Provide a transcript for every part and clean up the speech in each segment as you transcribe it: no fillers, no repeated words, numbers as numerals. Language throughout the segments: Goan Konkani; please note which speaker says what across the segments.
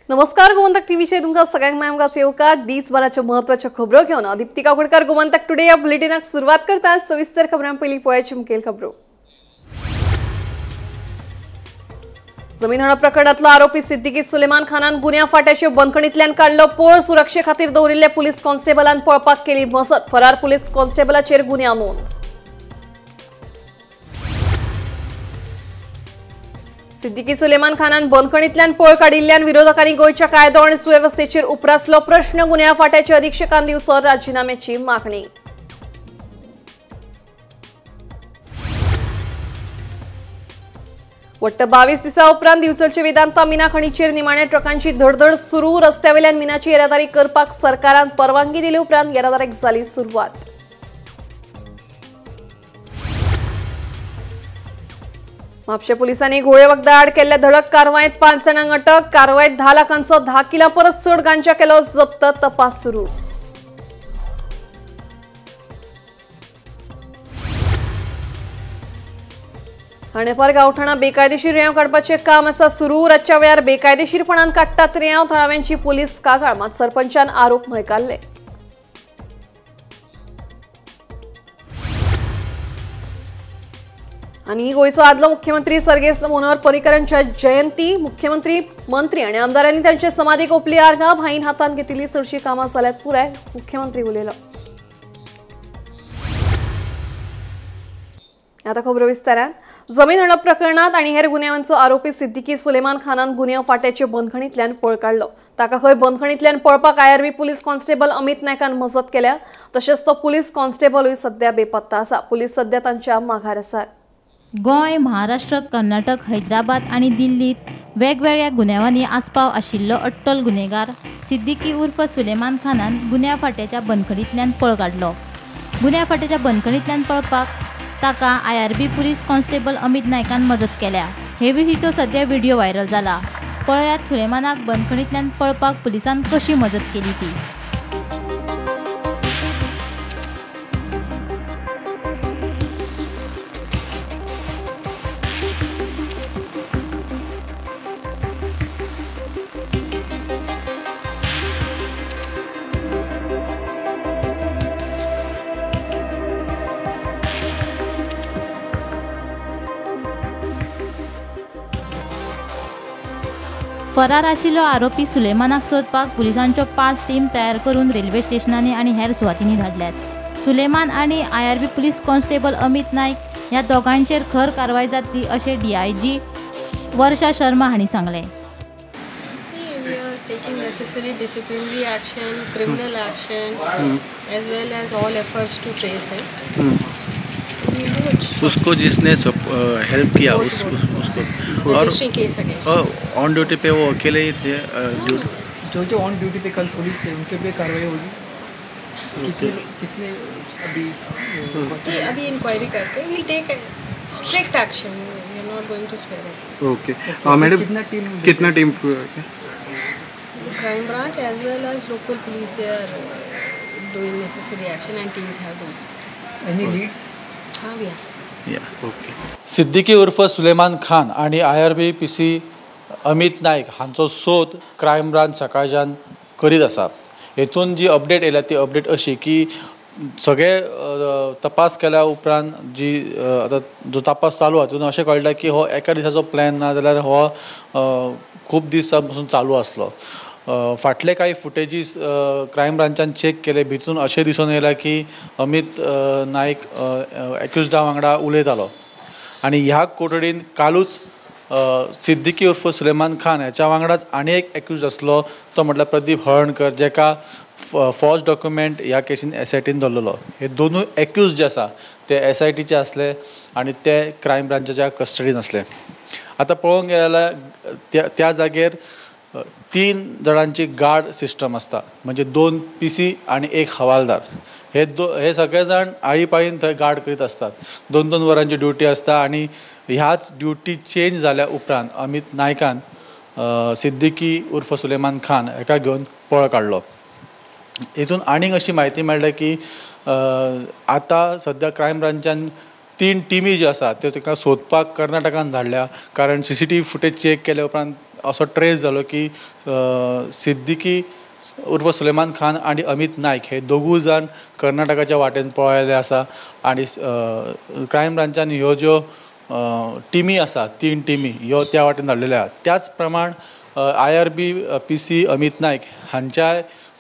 Speaker 1: नमस्कार, गोमंतक टीव्हीचेर तुमकां सगळ्यांक मायमगाचो येवकार. दीसभराच्यो म्हत्वाच्यो खबरो घेवन दीप्ती काकोडकर गोमंतक टुडे ह्या बुलेटिनाक सुरवात करता. सविस्तर खबरां पयलीं पळयाची मुखेल खबरो. जमीन हडप प्रकरणांतलो आरोपी सिद्दीकी सुलेमान खानान गुन्यांव फाट्याचे बंदखणींतल्यान काडलो पळ. सुरक्षे खातीर दवरिल्ल्या पुलीस कॉन्स्टेबलान पळपाक केली मजत. फरार पुलीस कॉन्स्टेबलाचेर गुन्यांव नोंद. सिद्दीकी सुलेमान खानान बंदखणींतल्यान पळ काडिल्ल्यान विरोधकांनी गोंयच्या कायदो आनी सुवेवस्थेचेर उप्रासलो प्रश्न. गुन्यांव फाट्याचे अधीक्षकान दिवचो राजिनाम्याची मागणी. वट्ट 22 दिसां उपरांत दिवचलचे वेदांता मिना खणीचेर निमाण्या ट्रकांची धडधड सुरू. रस्त्यावेल्यान मिनाची येरादारी करपाक सरकारान परवानगी दिले उपरांत येरादारीक जाली सुरवात. म्हापशें पुलिसांनी घोळे वखदा आड केल्ल्या धडक कारवायेंत 5 जाणांक अटक. कारवायेंत 10 लाखांचो 10 किला परस चड गांजा केलो जप्त. तपास सुरू. हाणेपार गांवठाणा बेकायदेशीर रेंव काडपाचें काम आसा सुरू. रातच्या वेळार बेकायदेशीरपणान काडटात रेंव. थळाव्यांची पुलीस कागाळ, मात सरपंचान आरोप न्हयकारले. आनी गोंयचो आदलो मुख्यमंत्री सर्गेस्त मनोहर पर्रीकरांच्या जयंती. मुख्यमंत्री, मंत्री आनी आमदारांनी तांचे समाधीक ओंपली आर्गां. भाईन हातांत घेतिल्ली चडशीं कामां जाल्यात पुराय. मुख्यमंत्री उलयलो. आता खबरो विस्तारान. जमीन हडप प्रकरणांत आनी हेर गुन्यांवांचो आरोपी सिद्दीकी सुलेमान खानान गुन्यांव फाट्याचे बंदखणींतल्यान पळ काडलो. ताका खंय बंदखणींतल्यान पळपाक आयआरबी पुलीस कॉन्स्टेबल अमित नायकान मजत केल्या. तशेंच तो पुलीस कॉन्स्टेबलूय सध्या बेपत्ता आसा. पुलीस सध्या तांच्या माघार आसात.
Speaker 2: गोंय, महाराष्ट्र, कर्नाटक, हैदराबाद आनी दिल्लीत वेगवेगळ्या गुन्यांवांनी आस्पाव आशिल्लो अट्टल गुन्हेगार सिद्दीकी उर्फ सुलेमान खानान गुन्यांव फाट्याच्या बंदखणींतल्यान पळ काडलो. गुन्यांव फाट्याच्या बंदखणींतल्यान पळपाक ताका आयआरबी पुलीस कॉन्स्टेबल अमित नायकान मजत केल्या. हे विशींचो सद्या व्हिडिओ व्हायरल जाला. पळयात सुलेमानाक बंदखणींतल्यान पळपाक पुलिसान कशी मजत केली ती. फरार आशिल्लो आरोपी सुलेमानाक सोदपाक पुलिसांच्यो 5 टीम तयार करून रेल्वे स्टेशनांनी आनी हेर सुवातींनी धाडल्यात. सुलेमान आनी IRB police constable Amit Naik ह्या दोगांचेर खर कारवाय जातली अशें डीआयजी वर्षा शर्मा हांणी सांगलें.
Speaker 3: We are taking necessary disciplinary action, criminal action, as well as all efforts to trace them.
Speaker 4: उसको जिसने हेल्प किया उसको और ऑन ड्यूटी पे वो अकेले ही थे.
Speaker 5: जो जो ऑन ड्यूटी पे कल पुलिस थे उनके पे कार्रवाई होगी. कितने अभी
Speaker 3: अभी इंक्वायरी करके we will take strict action. We are not going to spare it.
Speaker 6: Okay madam, कितना team?
Speaker 3: Crime branch as well as local police, they are doing necessary action and teams have been.
Speaker 5: Any leads?
Speaker 3: हां, we are.
Speaker 4: Okay.
Speaker 7: Siddiqui उर्फ सुलेमान खान आनी आयआरबी पीसी अमित नायक हांचो सोद क्रायम ब्रांच सकाळच्यान करीत आसा. हेतून जी अपडेट येयल्या ती अपडेट अशी की सगळे तपास केल्या उपरांत जी आतां जो तपास चालू आसा तितून अशें कळटा की हो एका दिसाचो प्लॅन ना जाल्यार हो खूब दिसां पसून चालू आसलो. फाटले कांय फुटेजीस क्रायम ब्रांचान चॅक केले, भितून अशें दिसून येयलां की अमित नायक एक्युज्डा वांगडा उलयतालो आनी ह्या कोठडीन कालूच सिद्दीकी उर्फ सुलेमान खान ह्याच्या वांगडाच आनी एक एक्युज आसलो तो म्हटल्यार प्रदीप हळणकर, जेका फॉल्स डॉक्युमेंट ह्या केसीन एसआयटीन धरलेलो. हे दोनूय एक्युज जे आसा ते एसआयटीचे आसले आनी ते क्रायम ब्रांचाच्या कस्टडीन आसले. आतां पळोवंक गेले जाल्यार त्या जागेर 3 जाणांची गार्ड सिस्टम आसता, म्हणजे 2 पीसी आनी 1 हवालदार. हे सगळे जाण आळी पाळीन थंय गार्ड करीत आसतात. 2-2 वरांची ड्युटी आसता आनी ह्याच ड्युटी चेंज जाल्या उपरांत अमित नायकान सिद्दीकी उर्फ सुलेमान खान हाका घेवन पळ काडलो. हितून आनीक अशी म्हायती मेळ्ळ्या की आतां सद्या क्रायम ब्रांचान 3 टिमी ज्यो आसा त्यो तांकां सोदपाक कर्नाटकान धाडल्या, कारण सीसीटीव्ही फुटेज चॅक केल्या उपरांत असो ट्रेस जालो की सिद्दीकी उर्फ सुलेमान खान आनी अमित नायक हे दोगूय जाण कर्नाटकाच्या वाटेन पळयले आसा आनी क्रायम ब्रांचान ह्यो ज्यो टिमी आसा 3 टिमी ह्यो त्या वाटेन धाडलेल्यो आसा. त्याच प्रमाण IRB PC Amit Naik हांच्या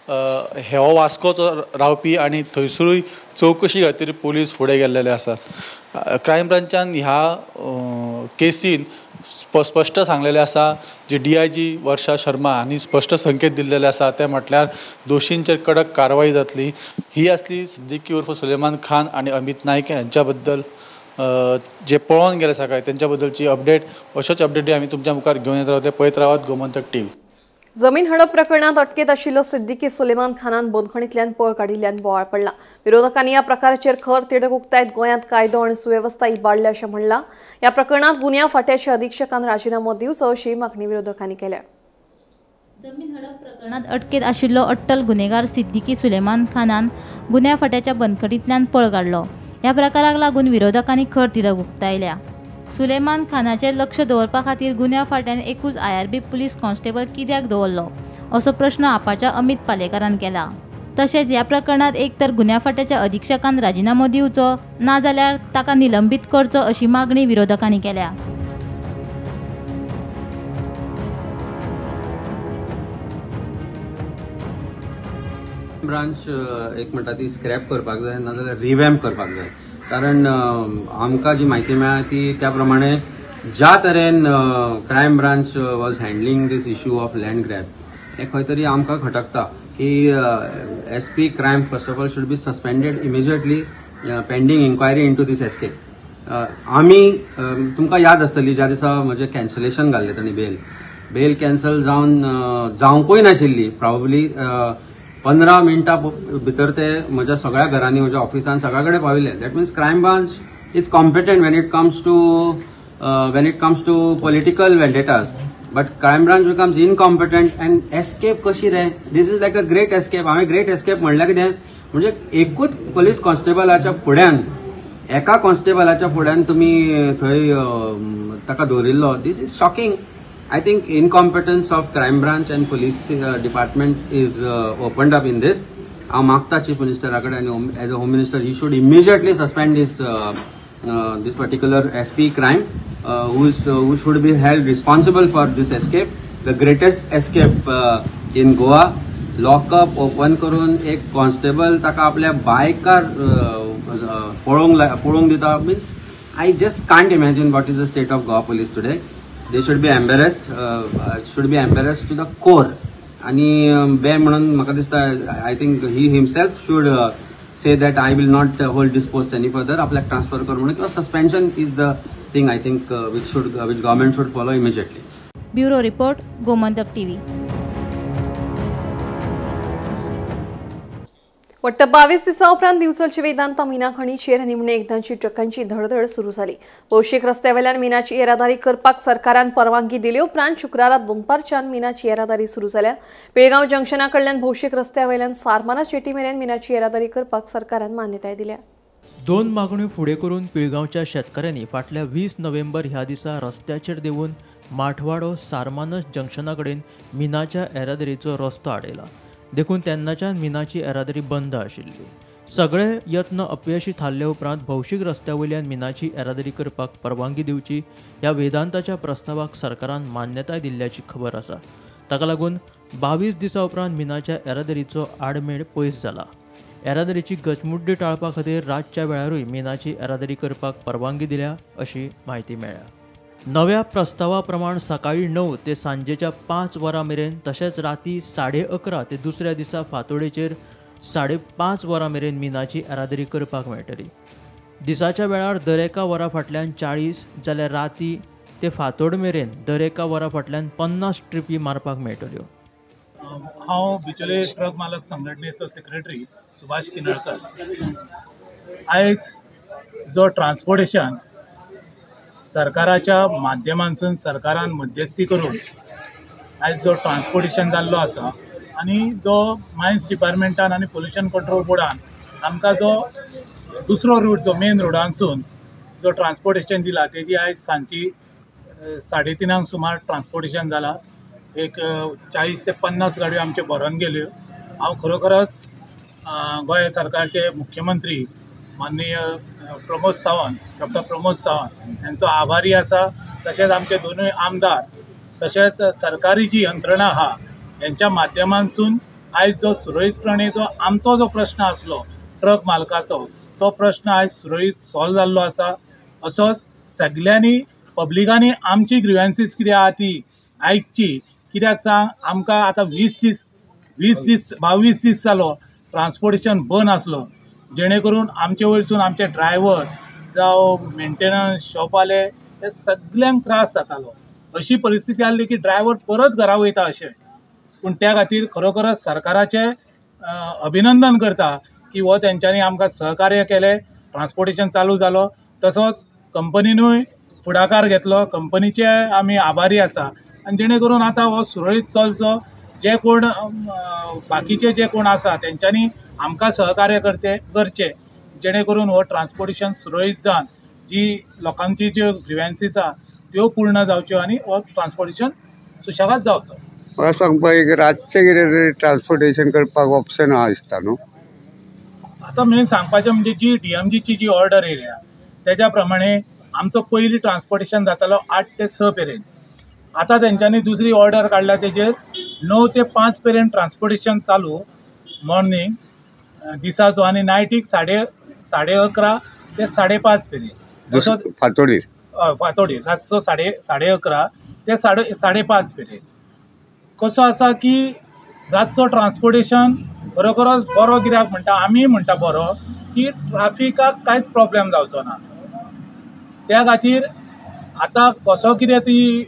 Speaker 7: हो वास्कोचो रावपी आनी थंयसरूय चवकशी खातीर पुलीस फुडें गेल्लेले आसात. क्रायम ब्रांचान ह्या केसीन स्पश्ट सांगलेलें आसा, जी DIG वर्षा शर्मा हांणी स्पश्ट संकेत दिल्लेले आसा ते म्हटल्यार दोशींचेर कडक कारवाय जातली. ही आसली सिद्दीकी उर्फ सुलेमान खान आनी अमित नायक हांच्या बद्दल जे पळोवन गेले सकाळी तेंच्या बद्दलची अपडेट. अश्योच अपडेटी आमी तुमच्या मुखार घेवन येत रावतले. पळयत रावात गोमंतक टीव्ही.
Speaker 1: जमीन हडप प्रकरणात अटकेत आशिल्लो सिद्दीकी सुलेमान खानान बंदखणींतल्यान पळ काडिल्ल्यान बोवाळ पडला. विरोधकांनी ह्या प्रकाराचेर खर तिडक उक्तायत गोंयांत कायदो आनी सुवेवस्था इबाडल्या अशें म्हणलां. ह्या प्रकरणात गुन्यांव फांट्याच्या अधिक्षकान राजिनामो दिवचो अशी मागणी विरोधकांनी केल्या.
Speaker 2: जमीन हडप प्रकरणात अटकेत आशिल्लो अट्टल गुन्हेगार सिद्दीकी सुलेमान खानान गुन्यांव फांट्याच्या बंदखणींतल्यान पळ काडलो. ह्या प्रकाराक लागून विरोधकांनी खर तिडक उक्तायल्या. सुलेमान खानाचेर लक्ष दवरपा खातीर गुन्यांव फांट्यान एकूच IRB police constable कित्याक दवरलो असो प्रश्न आपाच्या अमित पालेकारान केला. तशेंच ह्या प्रकरणात एक तर गुन्यांव फांट्याच्या अधिक्षकान राजिनामो दिवचो नाजाल्यार ताका निलंबीत करचो अशी मागणी विरोधकांनी केल्या.
Speaker 8: ब्रांच एक म्हणटा ती स्क्रॅप करपाक जाय नाजाल्यार रिवॅम्प करपाक जाय, कारण आमकां जी म्हायती मेळ्ळा ती त्या प्रमाणे ज्या तरेन crime branch was handling this issue of land grab हें खंय तरी आमकां खटकता की SP crime first of all should be suspended immediately pending inquiry into this escape. आमी तुमकां याद आसतली ज्या दिसा म्हजें कॅन्सलेशन घाल्लें तांणी बेल कॅन्सल जावन जावंकूय नाशिल्ली प्रॉबली 15 मिनटां भितर ते म्हज्या सगळ्या घरांनी म्हज्या ऑफिसान सगळ्या कडेन पाविल्ले. That means crime branch is competent when it comes to political vendettas, but crime branch becomes incompetent and escape कशी रे. This is like a great escape. हांवें ग्रेट एस्केप म्हणल्यार कितें म्हणजे एकूच पोलीस कॉन्स्टेबलाच्या फुड्यान एका कॉन्स्टेबलाच्या फुड्यान तुमी थंय ताका दवरिल्लो. This is shocking. I think incompetence of crime branch and police department is opened up in this. हांव मागता चीफ मिनिस्टरा कडेन आनी as a home minister he should immediately suspend this this particular SP crime who should be held responsible for this escape, the greatest escape in Goa. Lockup open करून एक कॉन्स्टेबल ताका आपल्या बायकार पळोवंक दिता means I just can't imagine what is the state of Goa police today. They should be embarrassed, should be embarrassed to the core. आणि बे म्हणून म्हाका दिसता I think he himself should say that I will not hold this post any further. आपल्याक ट्रान्सफर कर म्हणून किंवा suspension is the thing I think which government should follow immediately.
Speaker 2: Bureau report, Gomantak TV.
Speaker 1: वट्ट 22 दिसां उपरांत दिवचलची वेदांता मिना खणीचेर निमणे एकदांची ट्रकांची धडधड सुरू जाली. भौशीक रस्त्यावेल्यान मिनाची येरादारी करपाक सरकारान परवानगी दिली उपरांत शुक्रारा दनपारच्यान मिनाची येरादारी सुरू जाल्या. पिळगांव जंक्शना कडल्यान भौशीक रस्त्यावेल्यान सारमाना चेटी मेरेन मिनाची येरादारी करपाक सरकारान मान्यताय दिल्या.
Speaker 9: दोन मागण्यो फुडें करून पिळगांवच्या शेतकऱ्यांनी फाटल्या 20 नोव्हेंबर ह्या दिसा रस्त्याचेर देंवून माठवाडो सारमानस जंक्शना कडेन मिनाच्या येरादारीचो रस्तो आडयला. देखून तेन्नाच्यान मिनाची येरादारी बंद आशिल्ली. सगळे यत्न अपयशी थारले उपरांत भौशीक रस्त्या वयल्यान मिनाची येरादारी करपाक परवानगी दिवची ह्या वेदांताच्या प्रस्तावाक सरकारान मान्यताय दिल्ल्याची खबर आसा. ताका लागून 22 दिसां उपरांत मिनाच्या येरादारीचो आडमेळ पयस जाला. येरादारीची गचमुड्डी टाळपा खातीर रातच्या वेळारूय मिनाची येरादारी करपाक परवानगी दिल्या अशी म्हायती मेळ्ळ्या. नव्या प्रस्तावा प्रमाण सकाळी 9 ते सांजेच्या 5 वरां मेरेन तशेंच राती 11:30 ते दुसऱ्या दिसा फांतोडेचेर 5:30 वरां मेरेन मिनाची येरादारी करपाक मेळटली. दिसाच्या वेळार दरेका वरा फाटल्यान 40 जाल्यार राती ते फांतोड मेरेन दरेका वरा फाटल्यान 50 ट्रिपी मारपाक मेळटल्यो.
Speaker 10: हांव बिचोले ट्रक मालक संघटनेचो सेक्रेटरी सुभाष किनळकर. आयज जो ट्रान्सपोर्टेशन सरकाराच्या माध्यमांतसून सरकारान मध्यस्थी करून आयज जो ट्रान्सपोर्टेशन जाल्लो आसा आनी जो मायन्स डिपार्टमेंटान आनी पोल्युशन कंट्रोल बोर्डान आमकां जो दुसरो रूट जो मेन रोडांसून जो ट्रान्सपोर्टेशन दिला तेजी आयज सांजची 3:30 सुमार ट्रान्सपोर्टेशन जाला. एक 40 ते 50 गाडयो आमच्यो भरून गेल्यो. हांव खरोखरच गोंय सरकारचे मुख्यमंत्री माननीय प्रमोद सावंत, डॉक्टर प्रमोद सावंत यांचो आभारी आसा. तशेंच आमचे दोनूय आमदार तशेंच सरकारी जी यंत्रणा आहा यांच्या माध्यमांतसून आयज जो सुरळीतपणे जो आमचो जो प्रश्न आसलो ट्रक मालकाचो तो प्रश्न आयज सुरळीत सॉल्व जाल्लो आसा. असोच सगल्यांनी पब्लिकांनी आमची ग्रिव्हन्सीस कितें आहा ती आयकची. कित्याक सांग, आमकां आतां 20 दीस 22 दीस जालो ट्रान्सपोर्टेशन बंद आसलो, जेणे करून आमचे वयरसून आमचे ड्रायव्हर जावं मेंटेनन्स शॉपवाले ते सगल्यांक त्रास जातालो. अशी परिस्थिती आसली की ड्रायव्हर परत घरा वयता अशें. पूण त्या खातीर खरोखरच सरकाराचें अभिनंदन करता की हो तेंच्यांनी आमकां सहकार्य केलें, ट्रान्सपोर्टेशन चालू जालो. तसोच कंपनीनूय फुडाकार घेतलो, कंपनीचे आमी आभारी आसा. आनी जेणे करून आतां हो सुरळीत चलचो. जे कोण बाकीचे जे कोण आसा तेंच्यांनी आमकां सहकार्य करचें, जेणे करून हो ट्रान्सपोर्टेशन सुरळीत जावन जी लोकांची ज्यो ग्रिव्हन्सीस आहा त्यो पूर्ण जावच्यो आनी हो ट्रान्सपोर्टेशन सुशेगाद जावचो.
Speaker 11: म्हाका सांगपाक एक रातचें कितें तरी ट्रान्सपोर्टेशन करपाक ऑप्शन आहा दिसता न्हू.
Speaker 10: आतां मेन सांगपाचें म्हणजे जी DMGची जी ऑर्डर येयल्या तेज्या प्रमाणे आमचो पयलीं ट्रान्सपोर्टेशन जातालो 8 ते 6 मेरेन. आतां तेंच्यांनी दुसरी ऑर्डर काडल्या तेजेर 9 ते 5 मेरेन ट्रान्सपोर्टेशन चालू मॉर्निंग दिसाचो आनी नायटीक 11:30 ते 5:30 मेरेन.
Speaker 11: फांतोडीर,
Speaker 10: हय फांतोडीर रातचो 11:30 ते 5:30 मेरेन. कसो आसा की रातचो ट्रान्सपोर्टेशन खरोखरच बरो कित्याक म्हणटा आमी म्हणटा बरो की ट्राफिकाक कांयच प्रोब्लेम जावचो ना. त्या खातीर आतां कसो कितें ती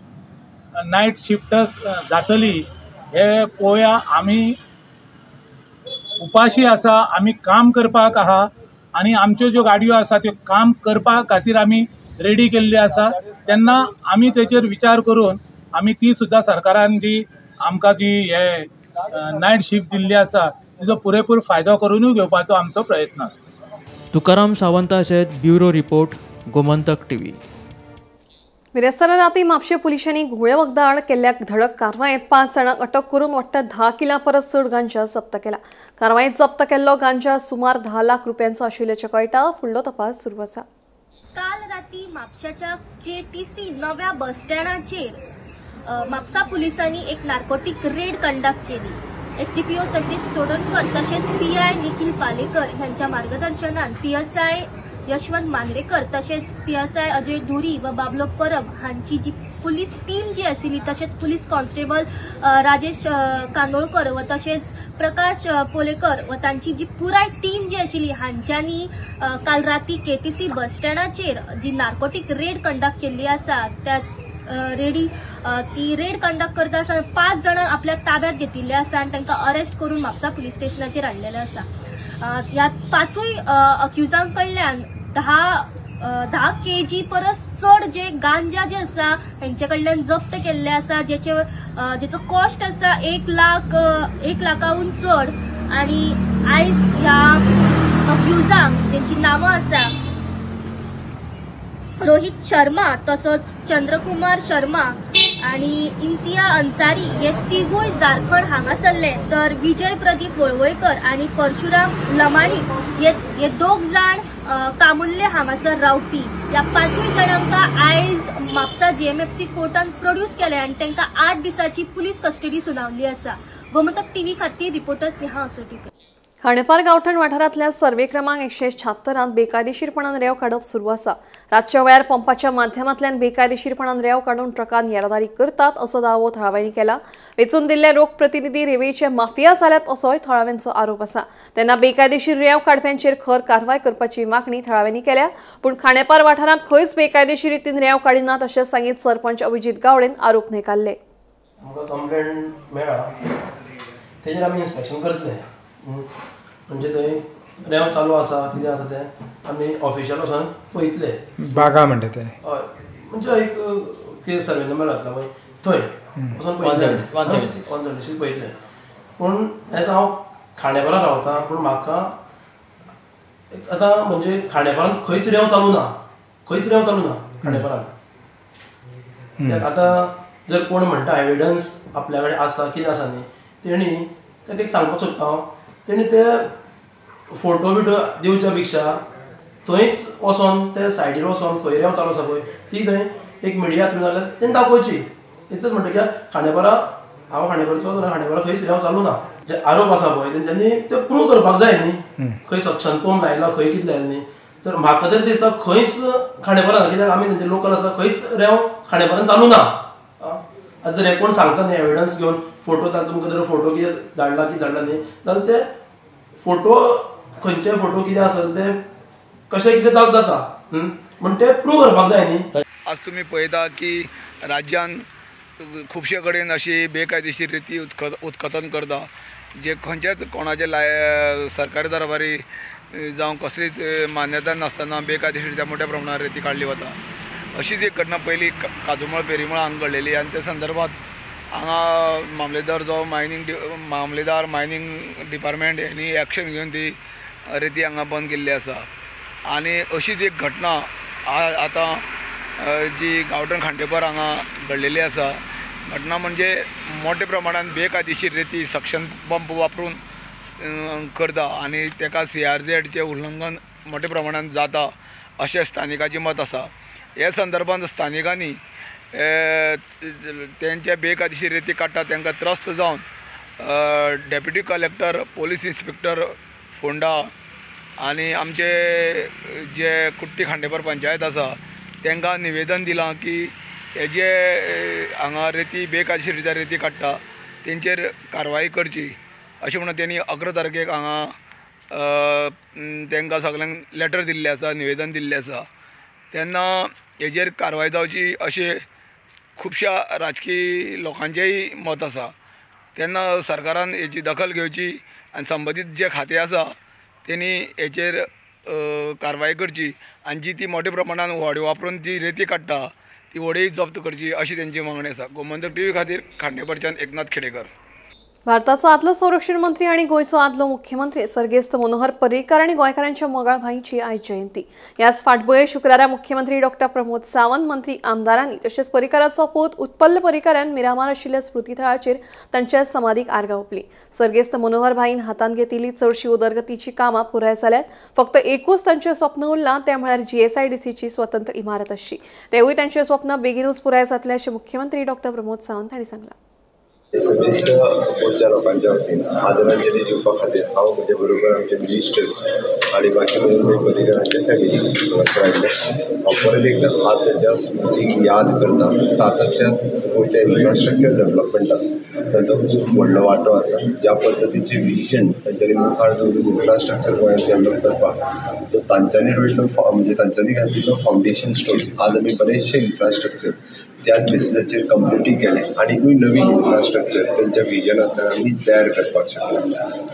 Speaker 10: नायट शिफ्ट जातली हे पळोवया. आमी उपाशी आसा, आमी काम करपाक आहा आनी आमच्यो ज्यो गाडयो आसा त्यो काम करपा खातीर आमी रेडी केल्ल्यो आसा. तेन्ना आमी तेचेर विचार करून आमी ती सुद्दां सरकारान जी आमकां जी हे नायट शिफ्ट दिल्ली आसा तिजो पुरेपूर फायदो करूनूय घेवपाचो आमचो प्रयत्न आसता.
Speaker 9: तुकाराम सावंता सयत ब्युरो रिपोर्ट, गोमंतक टीव्ही.
Speaker 1: बिरेस्तारा राती म्हापशें पुलिसांनी घुंवळे वखदां आड केल्ल्या धडक कारवायेंत 5 जाणांक अटक करून वट्ट 10 किलां परस चड गांजा जप्त केला. कारवायेंत जप्त केल्लो गांजा सुमार 10 लाख रुपयांचो आशिल्ल्याचें कळटा. फुडलो तपास सुरू आसा.
Speaker 12: काल राती म्हापशाच्या KTC नव्या बस स्टँडाचेर म्हापसा पुलिसांनी एक नार्कोटीक रेड कंडक्ट केली. SDPO Satish Chodankar तशेंच PI Nikhil Palekar ह्यांच्या मार्गदर्शनान PSI Yashwant Mandrekar तशेंच PSI Ajay धुरी व बाबलो परब हांची जी पुलीस टीम जी आशिल्ली तशेंच पुलीस कॉन्स्टेबल राजेश कांदोळकर व तशेंच प्रकाश पोलेकर व तांची जी पुराय टीम जी आशिल्ली हांच्यांनी काल राती KTC बस स्टँडाचेर जी नार्कोटीक रेड कंडक्ट केल्ली आसा त्या रेडी ती रेड कंडक्ट करता आसतना 5 जाणां आपल्या ताब्यात घेतिल्ले आसा आनी तांकां अरेस्ट करून म्हापसा पुलीस स्टेशनाचेर हाडलेले आसा. ह्या 5 अक्युजां कडल्यान 10 kg परस चड जे गांजा जे आसा हेंचे कडल्यान जप्त केल्ले आसा, जेचो कॉस्ट आसा 1 लाखाहून चड. आनी आयज ह्या अक्युजांक जेंची नांवां आसा रोहित शर्मा तसोच चंद्रकुमार शर्मा आनी इम्तिया अन्सारी हे तिगूय झारखंड हांगासरले, तर विजय प्रदीप वळवयकर आनी परशुराम लमाणी हे 2 जाण कामुल्ले हांगासर रावपी. ह्या 5 जाणांक आयज म्हापसा GMFC कोर्टान प्रोड्यूस केले आनी तांकां 8 दिसांची पुलीस कस्टडी सुनावली आसा. गोमंतक टीव्ही खातीर रिपोर्टर स्नेहा असोटीकर.
Speaker 1: खांडेपार गांवठण वाठारांतल्या सर्वे क्रमांक 176 बेकायदेशीरपणान रेंव काडप सुरू आसा. रातच्या वेळार पंपाच्या माध्यमांतल्यान बेकायदेशीरपणान रेंव काडून ट्रकान येरादारी करतात असो दावो थळाव्यांनी केला. वेंचून दिल्ले लोकप्रतिनिधी रेंवेचे माफिया जाल्यात असोय थळाव्यांचो आरोप आसा. तेन्ना बेकायदेशीर रेंव काडप्यांचेर खर कारवाय करपाची मागणी थळाव्यांनी केल्या. पूण खांडेपार वाठारांत खंयच बेकायदेशीर रितीन रेंव काडिनात अशें सांगीत सरपंच अभिजीत गावडेन आरोप न्हयकारले.
Speaker 13: आमकां कंप्लेंट मेळ्ळा तेजेर आमी इन्स्पेक्शन करतले. म्हणजे थंय रेंव चालू आसा कितें आसा तें आमी ऑफिशियल वचोन पळयतले.
Speaker 6: बागा म्हणटा ते,
Speaker 13: हय, म्हणजे एक कितें सर्वे नंबर घातला पळय थंय वचोन पळयतले, 176 पळयतले. पूण एज हांव खांडेपारा रावता, पूण म्हाका आतां म्हणजे खांडेपारान खंयच रेंव चालू ना, खंयच रेंव चालू ना खांडेपारान. आतां जर कोण म्हणटा एविडन्स आपल्या कडेन आसा कितें आसा न्ही, तेणी ताका एक सांगपाक सोदता हांव, तेणी ते फोटो बिटो दिवच्या पेक्षा थंयच वचोन ते सायडीर वचोन खंय रेंव चालू आसा पळय ती थंय एक मिडिया थ्रू जाल्यार तेणी दाखोवची. इतलेंच म्हणटा कित्याक खांडेपारा हांव खांडेपारचो जाल्यार खांडेपारा खंयच रेंव चालू ना. जे आरोप आसा पळय तेंच्यांनी ते प्रूव करपाक जाय न्ही, खंय सक्शन पंप लायला खंय कितें लायला न्ही. तर म्हाका तरी दिसता खंयच खांडेपारा ना, कित्याक आमी तेंचे लोकल आसा, खंयच रेंव खांडेपारान चालू ना. आतां जर हे कोण सांगता न्ही एविडन्स घेवन फोटो, तुमकां जर फोटो कितें धाडला कितें धाडला न्ही जाल्यार ते फोटो खंयचे फोटो कितें आसत ते कशें कितें जाता म्हण ते प्रूव करपाक जाय न्ही.
Speaker 14: आज तुमी पळयता की राज्यान खुबशे कडेन अशी बेकायदेशीर रिती उत्खनन करता, जे खंयच्याच कोणाचे सरकारी दरबारी जावं कसलीच मान्यता नासतना बेकायदेशीर रित्या मोठ्या प्रमाणात रेती काडली वता. अशीच एक घटना पयली काजूमळ पेरीमळ हांगा घडलेली आनी त्या संदर्भात हांगा मामलेदार जावं मामलेदार मायनींग डिपार्टमेंट हेणी एक्शन घेवन ती रेती हांगा बंद केल्ली आसा. आनी अशीच एक घटना आतां जी गांवठण खांडेपार हांगा घडलेली आसा. घटना म्हणजे मोठ्या प्रमाणान बेकायदेशीर रेती सक्शन पंप वापरून करता आनी ताका CRZचें उल्लंघन मोठ्या प्रमाणान जाता अशें स्थानिकाचें मत आसा. ह्या संदर्भात स्थानिकांनी तेंचे बेकायदेशीर रेती काडटा तांकां त्रस्त जावन deputy collector, police inspector Ponda आनी आमचे जे कुट्टी खांडेपार पंचायत आसा तांकां निवेदन दिलां की हे जे हांगा रेती बेकायदेशीर रित्या रेती काडटा तेंचेर कारवाई करची अशें म्हणून तेणी 11 तारखेक हांगा तांकां सगल्यांक लेटर दिल्लें आसा, निवेदन दिल्लें आसा. तेन्ना हेजेर कारवाय जावची अशें खुबश्या राजकीय लोकांचेंय मत आसा. तेन्ना सरकारान हेची दखल घेवची आनी संबंदीत जे खातें आसा तेणी हेचेर कारवाय करची आनी जी ती मोठ्या प्रमाणान व्हडें वापरून जी रेती काडटा ती व्हडेंय जप्त करची अशी तेंची मागणी आसा. गोमंतक टीव्ही खातीर खांडेपारच्यान एकनाथ खेडेकर.
Speaker 1: भारताचो आदलो संरक्षण मंत्री आनी गोंयचो आदलो मुख्यमंत्री सर्गेस्त मनोहर पर्रीकर आनी गोंयकारांच्या मोगाळ भाईची आयज जयंती. ह्याच फाटभुंयेर शुक्रारा मुख्यमंत्री डॉक्टर प्रमोद सावंत, मंत्री, आमदारांनी तशेंच पर्रीकराचो पूत उत्पल्ल पर्रीकरान मिरामार आशिल्ल्या स्मृतीथळाचेर तांच्या समाधीक आर्गां ओंपली. सर्गेस्त मनोहर भाईन हातांत घेतिल्ली चडशी उदरगतीची कामां पुराय जाल्यात, फक्त एकूच तांचें स्वप्न उरलां तें म्हळ्यार GSIDCची स्वतंत्र इमारत आसची. तेवूय तांचें स्वप्न बेगीनूच पुराय जातलें अशें मुख्यमंत्री डॉक्टर प्रमोद सावंत हांणी सांगलां.
Speaker 15: समेस्त गोंयच्या लोकांच्या वतीन आदरांजली दिवपा खातीर हांव म्हजे बरोबर आमचे मिनिस्टर्स आनी बाकी मनोहर पर्रीकरांच्या फॅमिली हांगासर आयिल्ले. हांव परत एकदां आज तांच्या स्मृतीक याद करता. सातत्यान गोंयच्या इन्फ्रास्ट्रक्चर डेवलपमेंटात तांचो खूब व्हडलो वांटो आसा. ज्या पद्दतीचें विजन तांच्यांनी मुखार दवरून इन्फ्रास्ट्रक्चर गोंयांत डेवलप करपाक तो तांच्यांनी रोयिल्लो म्हणजे तांच्यांनी घातिल्लो फावंडेशन स्टोन आज आमी बरेचशे इन्फ्रास्ट्रक्चर त्याच बेसिसाचेर कंप्लिटूय केलें आनीकूय नवीन इन्फ्रास्ट्रक्चर तांच्या विजनांतल्यान आमी तयार करपाक शकले.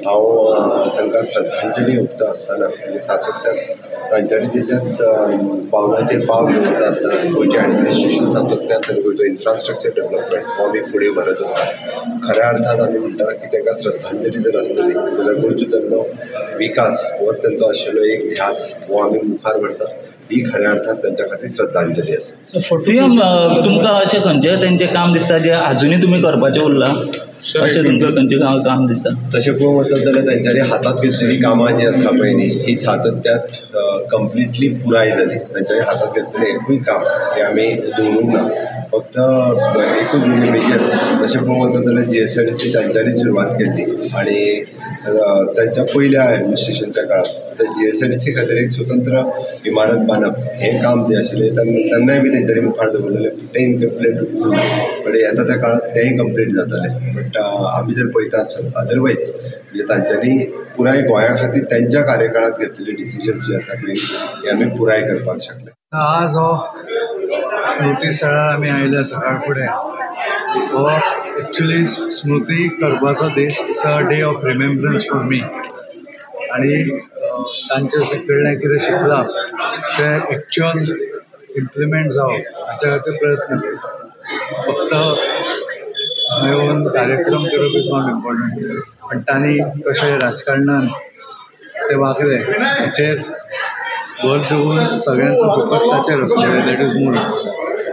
Speaker 15: हांव तांकां श्रद्धांजली ओंपता आसतना म्हणजे सातत्यान तांच्यांनी दिल्ल्याच पावलाचेर पावल दवरता आसतना गोंयचें एडमिनिस्ट्रेशन सातत्यान गोंयचो इन्फ्रास्ट्रक्चर डेवलपमेंट हो आमी फुडें व्हरत आसा. खऱ्या अर्थान आमी म्हणटा की तांकां श्रद्धांजली जर आसतली जाल्यार गोंयचो तांचो विकास होच तांचो आशिल्लो एक ध्यास हो आमी मुखार व्हरता. ही खऱ्या अर्थान तांच्या खातीर श्रद्धांजली आसा.
Speaker 16: सीएम, तुमकां अशें खंयचें तेंचें काम दिसता जें आजुनूय तुमी करपाचें उरलां, अशें तुमकां खंयचें काम दिसता?
Speaker 15: तशें पळोवंक वचत जाल्यार तांच्यांनी हातांत घेतलेली कामां जी आसा पळय न्ही ही सातत्यात कंप्लिटली पुराय जाली. तांच्यांनी हातांत घेतलेलें एकूय काम हें आमी दवरूंक ना. फक्त एकूच म्हणजे मेजर तशें पळोवंक वचत जाल्यार GSIDC तांच्यांनी सुरवात केल्ली आनी तांच्या पयल्या एडमिनिस्ट्रेशनच्या काळांत त्या GSIDC खातीर एक स्वतंत्र इमारत बांदप हें काम जें आशिल्लें तेन्नाय बी तेंच्यांनी मुखार दवरलेलें, तें इनकम्प्लीट बट येता त्या काळांत तेंय कंप्लीट जातालें. बट आमी जर पळयता आसत अदरवायज म्हणजे तांच्यांनी पुराय गोंया खातीर तांच्या कार्यकाळांत घेतलेले डिसिजन्स जे आसा पळय हे आमी पुराय करपाक शकले.
Speaker 17: आज हो स्मृती स्थळार आमी आयले सकाळ फुडें हो एक्चुली स्मृती करपाचो दीस. It's a day of remembrance for me. आनी तांचे कडल्यान कितें शिकलां तें एक्चुअल इम्प्लिमेंट जावप हाच्या खातीर प्रयत्न करता. फक्त येवन कार्यक्रम करप is not important, पण तांणी कशें राजकारणान ते वागले हाचेर भर दिवन सगळ्यांचो फोकस ताचेर आसलो. That is more.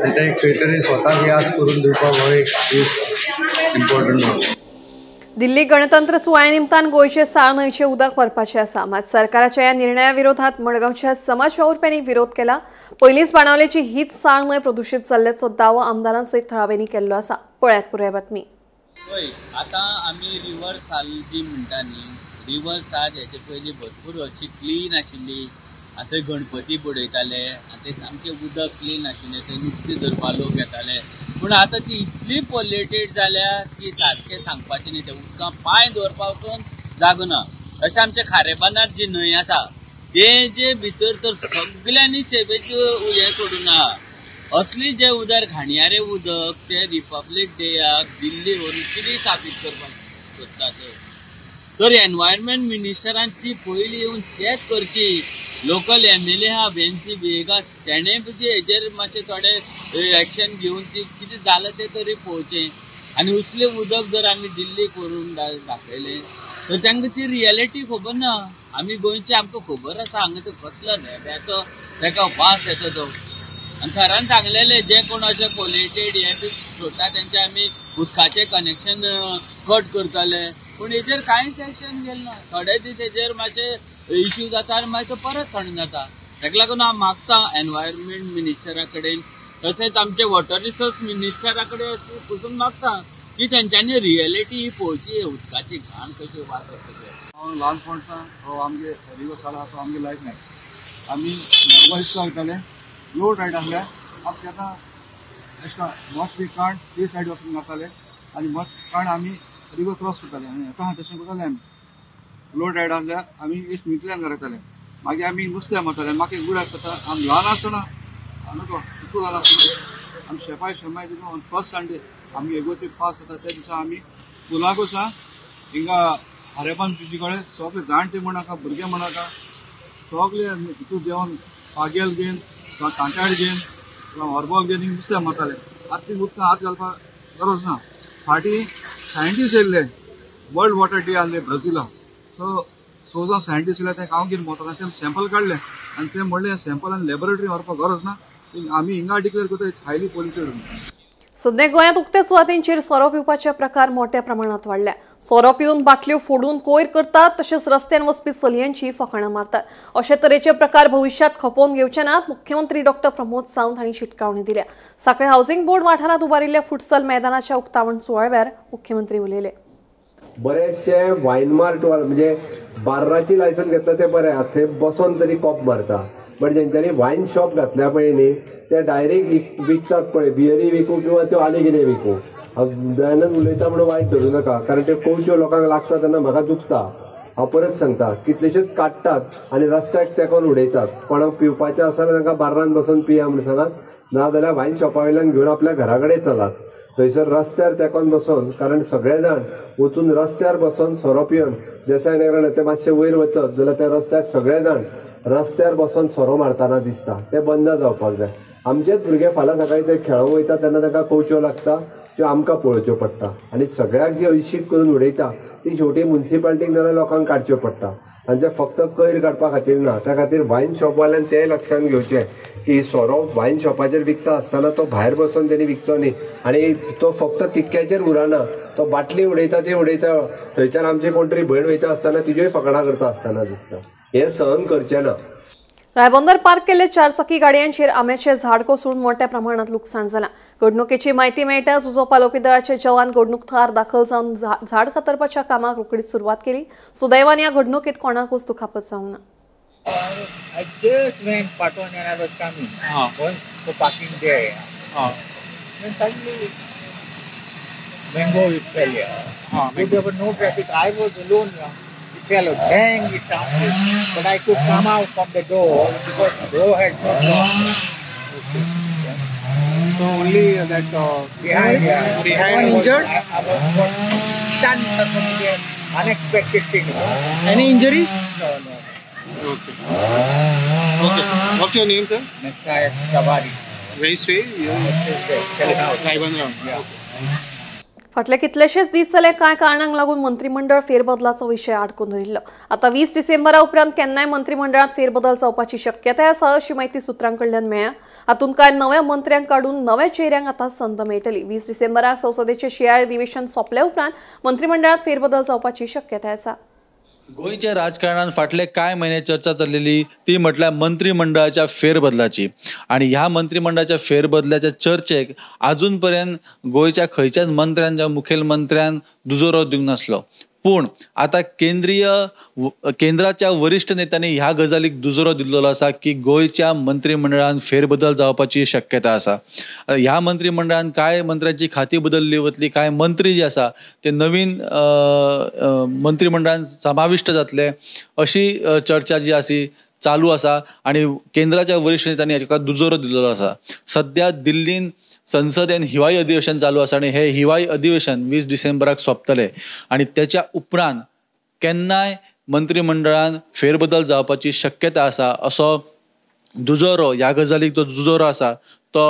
Speaker 17: आनी ते खंय तरी स्वताक याद करून दिवपाक हो एक दीस इम्पॉर्टंट आसा.
Speaker 1: दिल्ली गणतंत्र सुवाळ्या निमतान गोंयचे साळ न्हंयचें उदक व्हरपाचें आसा. मात सरकाराच्या ह्या निर्णया विरोधात मडगांवच्या समाज वावुरप्यांनी विरोध केला. पयलींच बाणावलेची हीच साळ न्हंय प्रदुशीत जाल्ल्याचो दावो आमदारां सयत थळाव्यांनी केल्लो आसा. पळयात पुराय बातमी.
Speaker 18: पळय आतां आमी रिवर साल जी म्हणटा न्ही, रिवर साल हेचे पयलीं भरपूर अशी क्लीन आशिल्ली. आतां गणपती बुडयताले आनी ते सामकें उदक क्लीन आशिल्लें, थंय नुस्तें धरपाक लोक येताले. पूण आतां ती इतली पोल्युटेड जाल्या की सारकें सांगपाचें न्ही. ते उदकां पांय दवरपा वचून जागो ना. अशें आमच्या खारेबांदार जी न्हंय आसा ते जे भितर तर सगल्यांनी सेवेचें हें सोडून आहा. असली जे उदक घाणयारें उदक ते रिपब्लीक डेयाक दिल्ली व्हरून कितें साबीत करपाक सोदतात. तर एनवायरमेंट मिनिस्टरान ती पयलीं येवन चॅक करची. लोकल एमएलए आहा वेन्सी व्हिएगास, तेणें हेजेर मातशें थोडे एक्शन घेवन ती कितें जालां तें तरी पळोवचें. आनी उसलें उदक जर आमी दिल्लीक व्हरून दाखयलें तर तांकां ती रियलिटी खबर ना. आमी गोंयचे आमकां खबर आसा हांगा तो कसलो रेब्याचो ताका वास येता तो. आनी सरान सांगलेलें जे कोण अशे पोल्युटेड हे बी सोडटा तेंचे आमी उदकाचें कनेक्शन कट करतले. पूण हेजेर कांयच एक्शन गेलें ना. थोडे दीस हेजेर मातशे इश्यू जाता आनी मागीर तो परत थंड जाता. ताका लागून हांव मागता एनवायरमेंट मिनिस्टरा कडेन तशेंच आमचे वॉटर रिसोर्स मिनिस्टरा कडेन पसून मागता की तेंच्यांनी रियलिटी ही पळोवची, उदकाची घाण कशी वास येता ते.
Speaker 19: हांव ल्हानपणसान हो आमगे रिवर साल आसा आमगे लायफ नायट. आमी मडगांव इस्कोला वयताले, लो टायड आसल्या आमचे आतां अशें मस्ट बी काण ते सायड वचून घालताले आनी मस्ट काण आमी रिवर क्रॉस करताले. आनी आतां तशें करताले आमी. लो टायड आसल्या आमी इश्ट न्हंयतल्यान घरा येताले. मागीर आमी नुस्त्या मारताले. म्हाका एक उगडास जाता आमी ल्हान आसतना नको इतू ल्हान आसतना आमी शेपाय शेमाय दिवन फर्स्ट संडे आमी एगोची पास जाता त्या दिसा आमी पुलाक वचा हिंगा खारेपान तुजी कडेन सगळे जाणटे म्हण नाका भुरगे म्हण नाका सगळे हितू देंवन पागेल घेवन किंवा कांटाळ घेवन किंवा हॉर्बॉल घेवन हिंग नुस्त्या मारताले. आतां ती उदकां हात घालपाक गरज ना. फाटीं सायंटिस्ट येयल्ले, वर्ल्ड वॉटर डे आहले ब्राझिला. सो सो जावन सायंटिस्ट येयले ते हांव घेवन भोंवताले, ते सॅम्पल काडले आनी ते म्हणलें सॅम्पल आनी लॅबोरेटरी व्हरपाक गरज ना, आमी हिंगा डिक्लेअर करता it's highly polluted.
Speaker 1: सध्या गोंयांत उक्त्या सुवातींचेर सोरो पिवपाचे प्रकार मोठ्या प्रमाणात वाडल्या. सोरो पिवन बाटल्यो फोडून कोयर करतात तशेंच रस्त्यान वचपी चलयांची फकाणां मारतात. अशे तरेचे प्रकार भविश्यांत खपोवन घेवचे नात, मुख्यमंत्री डॉक्टर प्रमोद सावंत हांणी शिटकावणी दिल्या. सांखळे हावसिंग बोर्ड वाठारांत उबारिल्ल्या फुटसल मैदानाच्या उक्तावण सुवाळ्यार मुख्यमंत्री उलयले.
Speaker 15: बरेचशे वायन मार्ट म्हणजे बार्राची लायसन घेतला ते बरें, थंय बसोन तरी कॉप मारता. बट जेंच्यांनी वायन शॉप घातल्या पळय न्ही ते डायरेक्ट विकतात पळय, बियरी विकूं किंवा त्यो आनी कितें विकूं. हांव दयानंद उलयता म्हणून वायट धरूं नाका, कारण त्यो कोवच्यो लोकांक लागता तेन्ना म्हाका दुखता. हांव परत सांगता, कितलेशेच काडटात आनी रस्त्याक तेंकोन उडयतात. कोणाक पिवपाचें आसा जाल्यार तांकां बार्रान बसून पिया म्हणून सांगात, नाजाल्यार वायन शॉपा वयल्यान घेवन आपल्या घरा कडेन चलात. थंयसर रस्त्यार तेंकोन बसोन, कारण सगळे जाण वचून रस्त्यार बसोन सोरो पिवन देसाय नगरान ते मातशे वयर वचत जाल्यार त्या रस्त्याक सगळे जाण रस्त्यार बसोन सोरो मारतना दिसता. ते बंद जावपाक जाय. आमचेच भुरगे फाल्यां सकाळीं ते खेळोंक वयता तेन्ना तांकां कोवच्यो लागता, त्यो आमकां पळोवच्यो पडटा. आनी सगळ्याक जी हळशीक करून उडयता ती शेवटी मुन्सिपाल्टीक नाजाल्यार लोकांक काडच्यो पडटा. तांचे फक्त कोयर काडपा खातीर ना, त्या खातीर वायन शॉपवाल्यान तें लक्षांत घेवचें की सोरो वायन शॉपाचेर विकता आसतना तो भायर बसून तेणी विकचो न्ही. आनी तो फक्त तिक्क्याचेर उरना, तो बाटली उडयता ती उडयता, थंयच्यान आमची कोण तरी भयण वयता आसतना तिज्योय फकाणां करता आसतना दिसता. हें सहन करचें ना.
Speaker 1: रायबंदर पार्क केल्ले चारचाकी गाडयांचेर आंब्याचें झाड कोसळून मोठ्या प्रमाणात लुकसाण जालां. घडणुकेची म्हायती मेळटाच उजो पालोवपी दळाचे जवान घडणूक थळार दाखल जावन झाड कातरपाच्या कामाक रोखडीच सुरवात केली. सुदैवान ह्या घडणुकेत कोणाकूच दुखापत जावंक ना.
Speaker 20: I just went Patong and I was coming. Going for parking there. Then suddenly mango it fell here. So there was no traffic. I was alone. It fell. Bang! It sounded. But I could come out from the door because the door had not locked. Okay. Yeah.
Speaker 6: So only that
Speaker 20: behind. Yeah.
Speaker 6: Behind.
Speaker 20: One injured. I was stunned. Unexpected thing.
Speaker 5: Any injuries?
Speaker 20: No, no.
Speaker 6: Okay. Okay, sir. What's your name, sir?
Speaker 20: Messiah Kavari.
Speaker 6: Where you stay?
Speaker 20: Raiban.
Speaker 6: Yeah. Okay.
Speaker 1: फाटले कितलेशेच दीस जाले कांय कारणांक लागून मंत्रिमंडळ फेरबदलाचो विशय आडकून उरिल्लो. आतां 20 डिसेंबरा उपरांत केन्नाय मंत्रिमंडळांत फेरबदल जावपाची शक्यताय आसा अशी म्हायती सुत्रां कडल्यान मेळ्ळ्या. हातूंत कांय नव्या मंत्र्यांक काडून नव्या चेहऱ्यांक आतां संद मेळटली. 20 डिसेंबराक संसदेचें शिंयाळें अधिवेशन सोंपले उपरांत मंत्रिमंडळांत फेरबदल जावपाची शक्यताय आसा.
Speaker 7: गोंयच्या राजकारणान फाटले कांय म्हयने चर्चा चल्लेली ती म्हटल्यार मंत्रिमंडळाच्या फेरबदलाची आनी ह्या मंत्रिमंडळाच्या फेरबदलाच्या चर्चेक आजून पर्यंत गोंयच्या खंयच्याच मंत्र्यान जावं मुखेलमंत्र्यान दुजोरो दिवंक नासलो. पूण आतां केंद्राच्या वरिश्ठ नेत्यांनी ह्या गजालीक दुजोरो दिल्लो आसा की गोंयच्या मंत्रिमंडळान फेरबदल जावपाची शक्यता आसा. ह्या मंत्रिमंडळान कांय मंत्र्यांची खाती बदलली वतली, कांय मंत्री जे आसा ते नवीन मंत्रिमंडळान समाविश्ट जातले अशी चर्चा जी आसी चालू आसा आनी केंद्राच्या वरिश्ठ नेत्यांनी हाका दुजोरो दिल्लो आसा. सद्या दिल्लीन संसदेन हिवाळी अधिवेशन चालू आसा आनी हे हिवाळी अधिवेशन 20 डिसेंबराक सोंपतले आनी त्याच्या उपरांत केन्नाय मंत्रिमंडळान फेरबदल जावपाची शक्यता आसा असो दुजोरो ह्या गजालीक जो दुजोरो आसा तो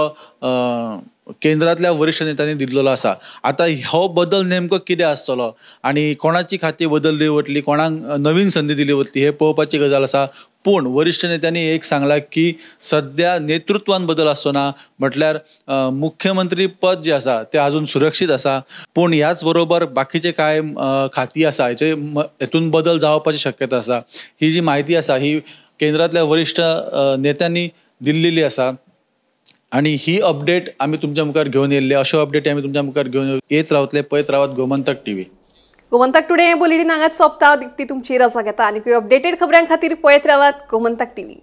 Speaker 7: केंद्रांतल्या वरिश्ठ नेत्यांनी दिल्लो आसा. आतां हो बदल नेमको कितें आसतलो आनी कोणाची खाती बदलली वतली, कोणाक नवीन संदी दिली वतली हे पळोवपाची गजाल आसा. पूण वरिश्ठ नेत्यांनी एक सांगलां की सद्या नेतृत्वान बदल आसचो ना, म्हटल्यार मुख्यमंत्री पद जें आसा तें आजून सुरक्षीत आसा, पूण ह्याच बरोबर बाकीचे कांय खाती आसा हेचे हेतून बदल जावपाची शक्यता आसा. ही जी म्हायती आसा ही केंद्रांतल्या वरिश्ठ नेत्यांनी दिल्लेली आसा आनी ही अपडेट आमी तुमच्या मुखार घेवन येयल्ले. अश्यो अपडेट आमी तुमच्या मुखार घेवन येत रावतले. पळयत रावात गोमंतक टीव्ही.
Speaker 1: गोमंतक टुडे हे बुलेटीन हांगाच सोंपता. दीप्ती तुमची रजा घेता. आनी अपडेटेड खबरां खातीर पळयत रावात गोमंतक टीव्ही.